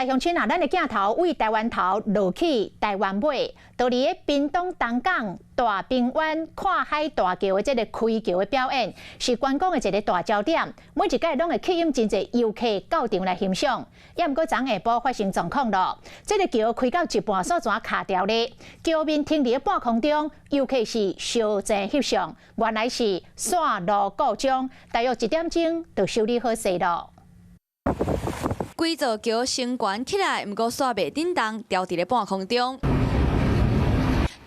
來鄉親啊，咱的鏡頭對台灣頭落去台灣尾，佇咧屏東東港大平灣看海大橋的這个開橋的表演，是觀光的一个大焦點。每一屆攏會吸引真濟遊客到場來欣賞。也毋過昨下晡發生狀況囉，這个橋開到一半，煞怎卡牢咧？橋面停佇半空中，遊客是相爭翕相，原來是線路故障，大約1點鐘就修理好勢囉。規座橋升懸起來，毋過煞袂振動，吊佇咧半空中。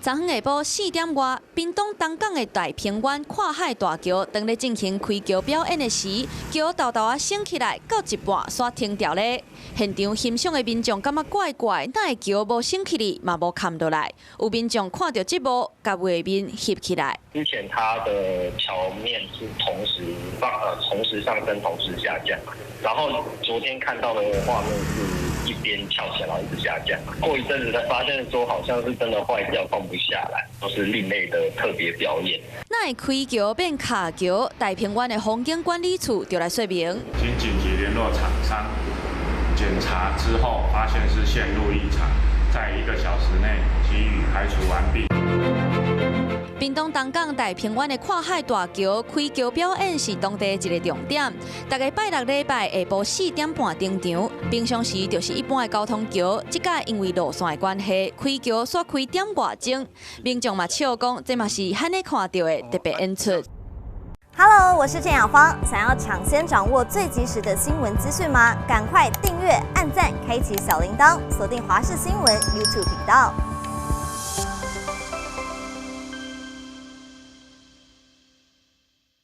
昨昏下晡4點外，屏東東港的大平灣看海大橋，當咧進行開橋表演的時，橋沓沓仔升起來，到一半煞停牢咧。現場欣賞的民眾感覺怪怪，哪會橋無升起來，嘛無崁落來？有民眾看著這幕，共畫面翕起來。之前它的橋面是同時上升，同時下降。然後昨天看到的畫面是一邊翹起來，然後一直下降。過一陣子才發現說好像是真的壞掉，放不下來，都是另類的特別表演。哪會開橋變卡橋？大平灣的風景管理處就來說明。經緊急聯絡廠商檢查之後，發現是線路異常，在1個小時內給予排除完畢。屏東東港大平灣的看海大橋開橋表演是當地一个重點。逐个拜六禮拜下晡4點半登場。平常時就是一般的交通橋，這擺因為路線的關係，開橋煞開點外鐘。民眾嘛笑講，這嘛是罕會看著的特別演出。 Hello，我是鄭雅芳。想要搶先掌握最及時的新聞資訊嗎？趕快訂閱、按讚、開啟小鈴鐺，鎖定華視新聞 YouTube 頻道。